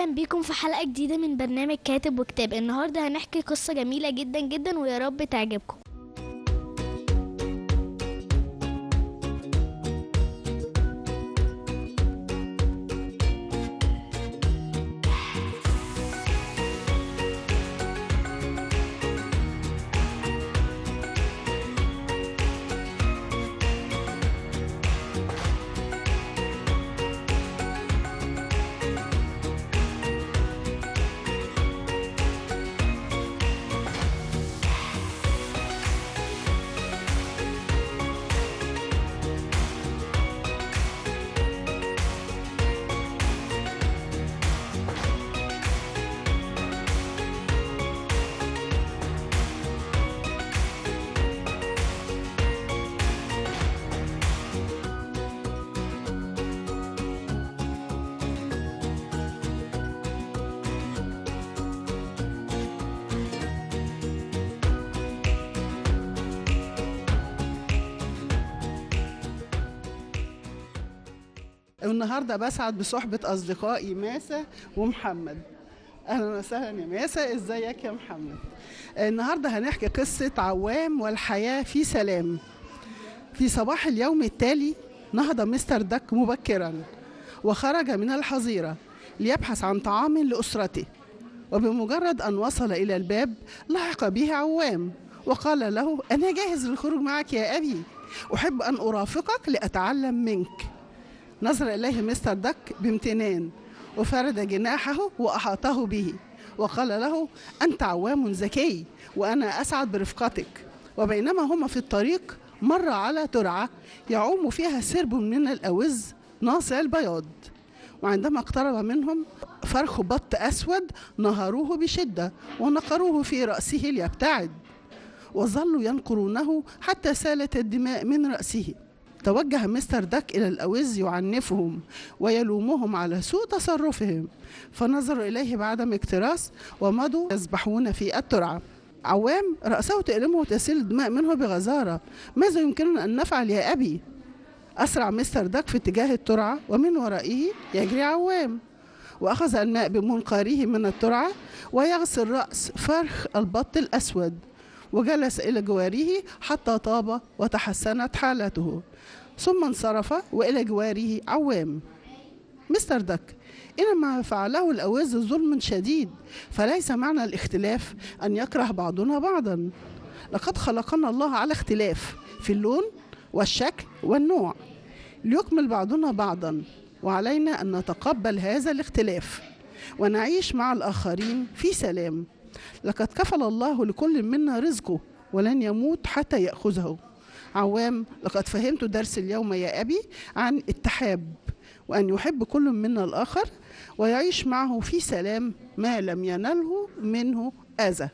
اهلا بيكم في حلقة جديدة من برنامج كاتب وكتاب. النهارده هنحكي قصة جميلة جدا جدا ويا رب تعجبكم. النهارده بسعد بصحبة أصدقائي ماسة ومحمد. أهلا وسهلا يا ماسة، إزيك يا محمد؟ النهارده هنحكي قصة عوام والحياة في سلام. في صباح اليوم التالي نهض مستر دك مبكرا وخرج من الحظيرة ليبحث عن طعام لأسرته، وبمجرد أن وصل إلى الباب لحق به عوام وقال له: أنا جاهز للخروج معك يا أبي، أحب أن أرافقك لأتعلم منك. نظر إليه مستر دك بامتنان وفرد جناحه وأحاطه به وقال له: أنت عوام ذكي وأنا أسعد برفقتك. وبينما هما في الطريق مر على ترعة يعوم فيها سرب من الأوز ناصع البياض، وعندما اقترب منهم فرخ بط أسود نهروه بشدة ونقروه في رأسه ليبتعد، وظلوا ينقرونه حتى سالت الدماء من رأسه. توجه مستر دك إلى الأوز يعنفهم ويلومهم على سوء تصرفهم، فنظروا إليه بعدم اكتراث ومضوا يسبحون في الترعة. عوام رأسه تألمه وتسيل الدماء منه بغزارة، ماذا يمكننا أن نفعل يا أبي؟ أسرع مستر دك في اتجاه الترعة ومن ورائه يجري عوام، وأخذ الماء بمنقاره من الترعة ويغسل رأس فرخ البط الأسود، وجلس إلى جواره حتى طاب وتحسنت حالته، ثم انصرف وإلى جواره عوام. مستر دك: إن ما فعله الأوز ظلم شديد، فليس معنى الاختلاف أن يكره بعضنا بعضا، لقد خلقنا الله على اختلاف في اللون والشكل والنوع ليكمل بعضنا بعضا، وعلينا أن نتقبل هذا الاختلاف ونعيش مع الآخرين في سلام. لقد كفل الله لكل منا رزقه ولن يموت حتى يأخذه. عوام: لقد فهمت درس اليوم يا أبي عن التحاب، وأن يحب كل منا الآخر ويعيش معه في سلام ما لم ينله منه أذى.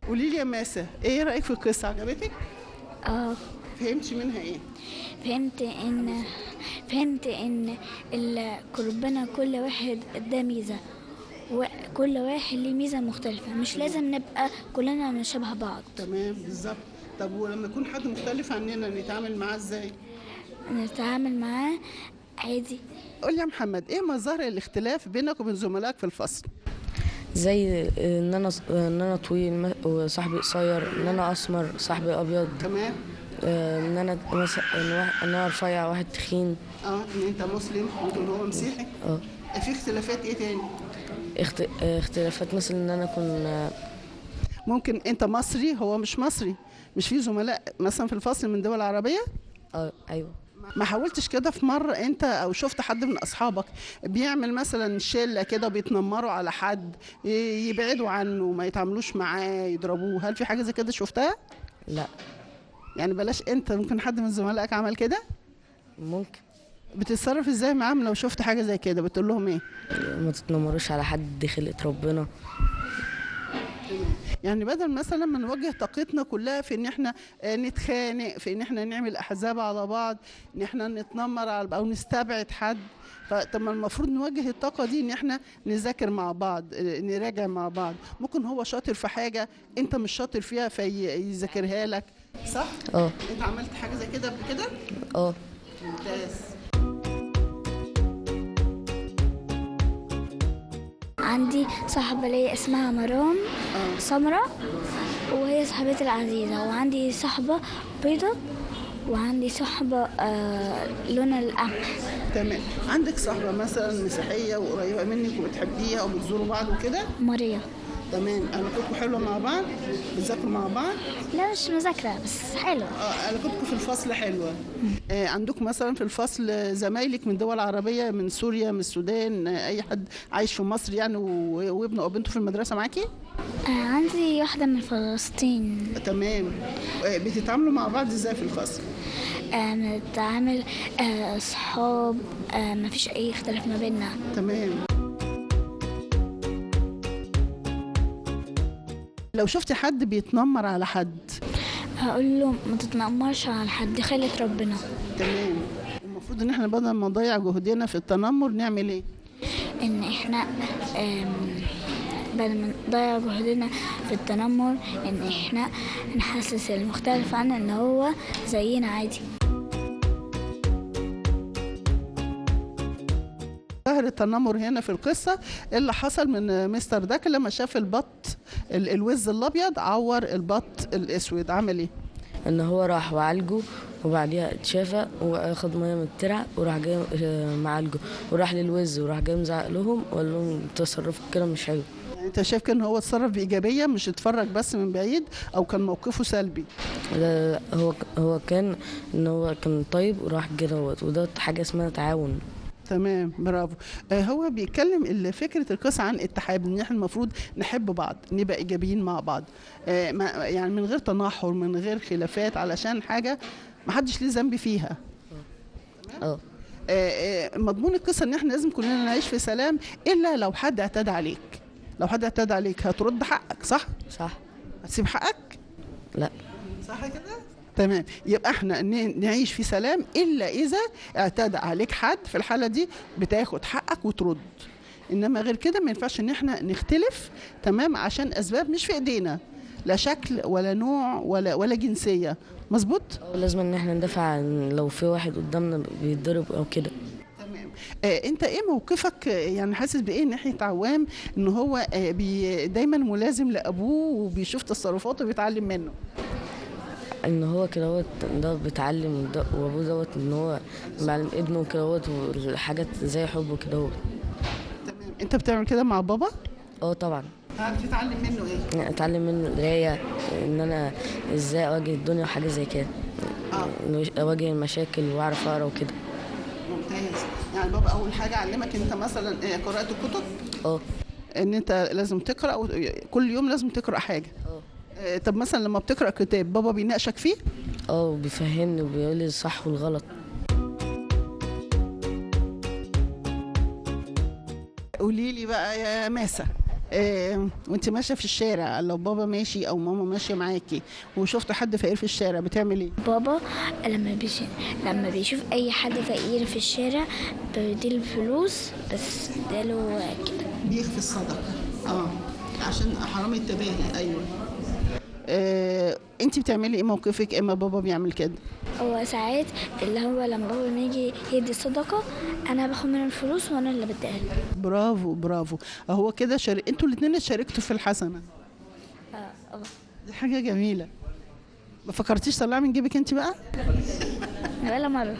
قولي لي يا ماسة، إيه رأيك في القصة؟ عجبتك؟ فهمتي منها إيه؟ فهمت إن ربنا كل واحد اداه ميزة، وكل واحد ليه ميزة مختلفة، مش لازم نبقى كلنا من شبه بعض. تمام بالظبط. طب ولما يكون حد مختلف عننا نتعامل معاه ازاي؟ نتعامل معاه عادي. قول يا محمد، ايه مظاهر الاختلاف بينك وبين زملائك في الفصل؟ زي ان انا طويل وصاحبي قصير، ان انا اسمر صاحبي ابيض. تمام. ان انا مثلا ان انا رفيع واحد تخين. ان انت مسلم ممكن هو مسيحي. في اختلافات ايه تاني؟ اختلافات مثلا ان انا اكون ممكن انت مصري هو مش مصري، مش في زملاء مثلا في الفصل من دول عربية؟ ايوه. ما حاولتش كده في مرة انت او شفت حد من اصحابك بيعمل مثلا شله كده بيتنمروا على حد، يبعدوا عنه، ما يتعاملوش معاه، يضربوه؟ هل في حاجة زي كده شفتها؟ لا. يعني بلاش انت، ممكن حد من زملائك عمل كده؟ ممكن. بتتصرف ازاي معاهم لو شفت حاجة زي كده؟ بتقول لهم ايه؟ ما تتنمروش على حد، دي خلقه ربنا. يعني بدل مثلا ما نوجه طاقتنا كلها في ان احنا نتخانق، في ان احنا نعمل احزاب على بعض، ان احنا نتنمر على او نستبعد حد، فطب ما المفروض نوجه الطاقة دي ان احنا نذاكر مع بعض، نراجع مع بعض. ممكن هو شاطر في حاجة انت مش شاطر فيها فيذاكرها لك، صح؟ اه. انت عملت حاجة زي كده قبل كده؟ اه. ممتاز. عندي صاحبة ليا اسمها مرام سمرة، وهي صاحبتي العزيزة، وعندي صاحبة بيضة، وعندي صاحبة لونها القمح. تمام. عندك صاحبة مثلا مسيحية وقريبة منك وبتحبيها وبتزوروا بعض وكده؟ ماريا. تمام. علاقتكم حلوة مع بعض؟ بتذاكروا مع بعض؟ لا مش مذاكرة بس حلوة. علاقتكم في الفصل حلوة. عندكم مثلا في الفصل زمايلك من دول عربية، من سوريا، من السودان، أي حد عايش في مصر يعني وابنه أو بنته في المدرسة معاكي؟ عندي واحدة من فلسطين. تمام. بتتعاملوا مع بعض ازاي في الفصل؟ بنتعامل أصحاب، مفيش أي اختلاف ما بيننا. تمام. لو شفتي حد بيتنمر على حد؟ هقول له ما تتنمرش على حد، خلة ربنا. تمام. المفروض ان احنا بدل ما نضيع جهدنا في التنمر نعمل ايه؟ ان احنا بدل ما نضيع جهدنا في التنمر ان احنا نحسس المختلف عنا ان هو زينا عادي. ظاهر التنمر هنا في القصة اللي حصل من مستر داك لما شاف البط الوز الأبيض عور البط الأسود، عمل إيه؟ إن هو راح وعالجه وبعديها اتشافى وأخد مية من الترع وراح جاي معالجة وراح للوز وراح جاي مزعق لهم وقال لهم تصرفك كده مش حلو. يعني أنت شايف كان هو اتصرف بإيجابية، مش اتفرج بس من بعيد أو كان موقفه سلبي؟ لا هو كان إن هو كان طيب وراح كده، وده حاجة اسمها تعاون. تمام، برافو. هو بيتكلم فكرة القصة عن التحاب، ان احنا المفروض نحب بعض، نبقى ايجابيين مع بعض، يعني من غير تناحر، من غير خلافات، علشان حاجة ما حدش ليه ذنب فيها. مضمون القصة ان احنا لازم كلنا نعيش في سلام، الا لو حد اعتدى عليك. لو حد اعتدى عليك هترد حقك، صح؟ صح. هتسيب حقك؟ لا. صح كده؟ تمام. يبقى احنا نعيش في سلام الا اذا اعتدى عليك حد، في الحالة دي بتاخد حقك وترد، انما غير كده ما ينفعش ان احنا نختلف، تمام، عشان اسباب مش في ايدينا، لا شكل ولا نوع ولا جنسية. مظبوط؟ لازم ان احنا ندافع عن لو في واحد قدامنا بيتضرب او كده. تمام. انت ايه موقفك، يعني حاسس بايه ناحية عوام ان هو دايما ملازم لابوه وبيشوف تصرفاته وبيتعلم منه؟ ان هو كده ده بيتعلم وابوه دوت ان هو معلم ابنه كده والحاجات زي حبه كده. تمام. انت بتعمل كده مع بابا؟ طبعا. بتتعلم منه ايه؟ اتعلم منه القراية، ان انا ازاي اواجه الدنيا وحاجه زي كده، اواجه المشاكل واعرف اقرا وكده. ممتاز. يعني بابا اول حاجة علمك انت مثلا قراءة الكتب؟ ان انت لازم تقرا كل يوم، لازم تقرا حاجة. طب مثلا لما بتقرا كتاب بابا بيناقشك فيه؟ بيفهمني وبيقول لي الصح والغلط. قولي لي بقى يا ماسه، وانت ماشية في الشارع لو بابا ماشي او ماما ماشية معاكي وشفت حد فقير في الشارع بتعمل ايه؟ بابا لما بيشوف اي حد فقير في الشارع بيديله فلوس، بس اداله كده بيخفي الصدقة. عشان حرام التباهي. ايوه. انت بتعملي ايه موقفك اما بابا بيعمل كده؟ هو ساعات اللي هو لما بابا يجي يدي صدقه انا باخد منه الفلوس وانا اللي بديها له. برافو برافو. هو كده انتوا الاثنين اتشاركتوا في الحسنة. دي حاجة جميلة. ما فكرتيش تطلعي من جيبك انت بقى؟ ولا مرة.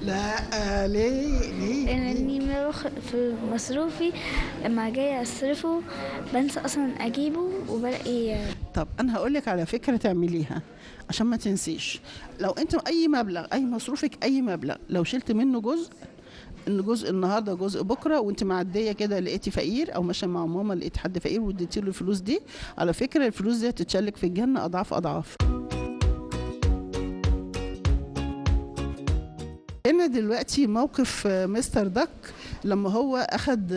لا ليه ليه؟ لاني في مصروفي لما جاي اصرفه بنسى اصلا اجيبه وبلاقي. طب انا هقول لك على فكرة تعمليها عشان ما تنسيش. لو انت اي مبلغ، اي مصروفك، اي مبلغ لو شلت منه جزء، ان جزء النهارده جزء بكره، وانت معدية كده لقيتي فقير او ماشية مع ماما لقيتي حد فقير واديتي له الفلوس دي، على فكرة الفلوس دي هتتشلك في الجنة اضعاف اضعاف. هنا دلوقتي موقف مستر داك لما هو اخد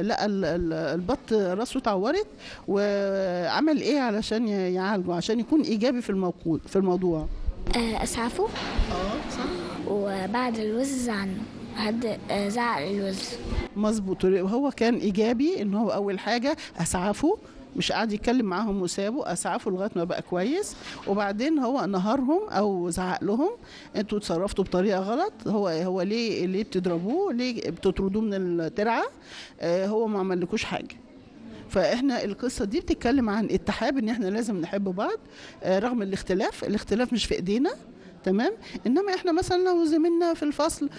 لقى البط راسه اتعورت وعمل ايه علشان يعالجه، عشان يكون ايجابي في الموضوع؟ اسعفه. صح. وبعد الوز عنه، حد زعق الوز. مظبوط. هو كان ايجابي ان هو اول حاجة اسعفه، مش قاعد يتكلم معاهم وسابه، اسعفه لغاية ما بقى كويس، وبعدين هو نهارهم او زعق لهم، انتوا اتصرفتوا بطريقة غلط، هو ليه بتضربوه؟ ليه بتطردوه من الترعه؟ هو ما عملكوش حاجة. فاحنا القصة دي بتتكلم عن التحاب، ان احنا لازم نحب بعض رغم الاختلاف، الاختلاف مش في ايدينا، تمام؟ انما احنا مثلا لو زميلنا في الفصل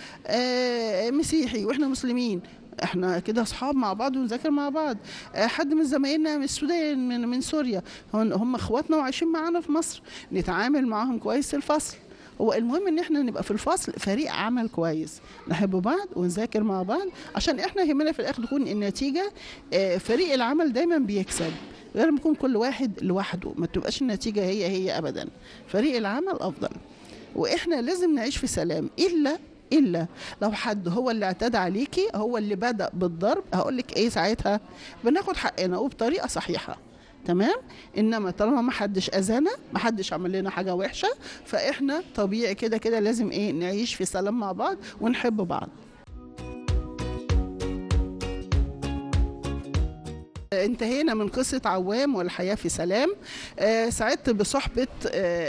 مسيحي واحنا مسلمين، احنا كده اصحاب مع بعض ونذاكر مع بعض. حد من زمايلنا من السودان، من سوريا، هم اخواتنا وعايشين معانا في مصر، نتعامل معاهم كويس في الفصل. هو المهم ان احنا نبقى في الفصل فريق عمل كويس، نحب بعض ونذاكر مع بعض، عشان احنا يهمنا في الاخر تكون النتيجة فريق العمل دايما بيكسب، غير ما يكون كل واحد لوحده ما تبقاش النتيجة هي هي ابدا. فريق العمل افضل، واحنا لازم نعيش في سلام، الا لو حد هو اللي اعتدى عليكي، هو اللي بدأ بالضرب، هقول لك ايه ساعتها؟ بناخد حقنا وبطريقة صحيحه، تمام؟ انما طالما ما حدش اذانا، ما حدش عمل لنا حاجة وحشة، فاحنا طبيعي كده كده لازم ايه؟ نعيش في سلام مع بعض ونحب بعض. انتهينا من قصة عوام والحياة في سلام. سعدت بصحبة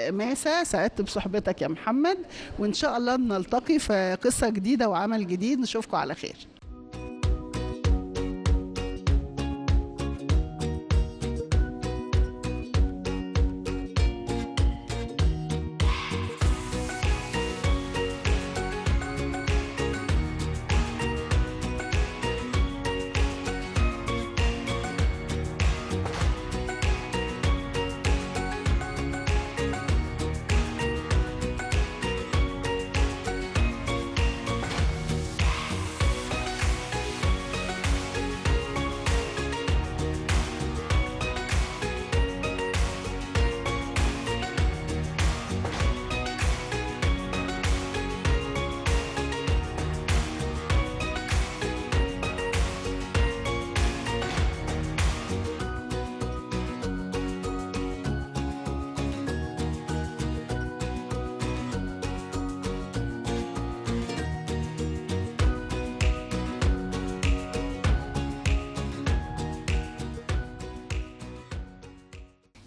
ماسة، سعدت بصحبتك يا محمد، وإن شاء الله نلتقي في قصة جديدة وعمل جديد. نشوفكم على خير.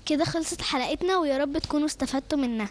كده خلصت حلقتنا، ويا رب تكونوا استفدتوا منها.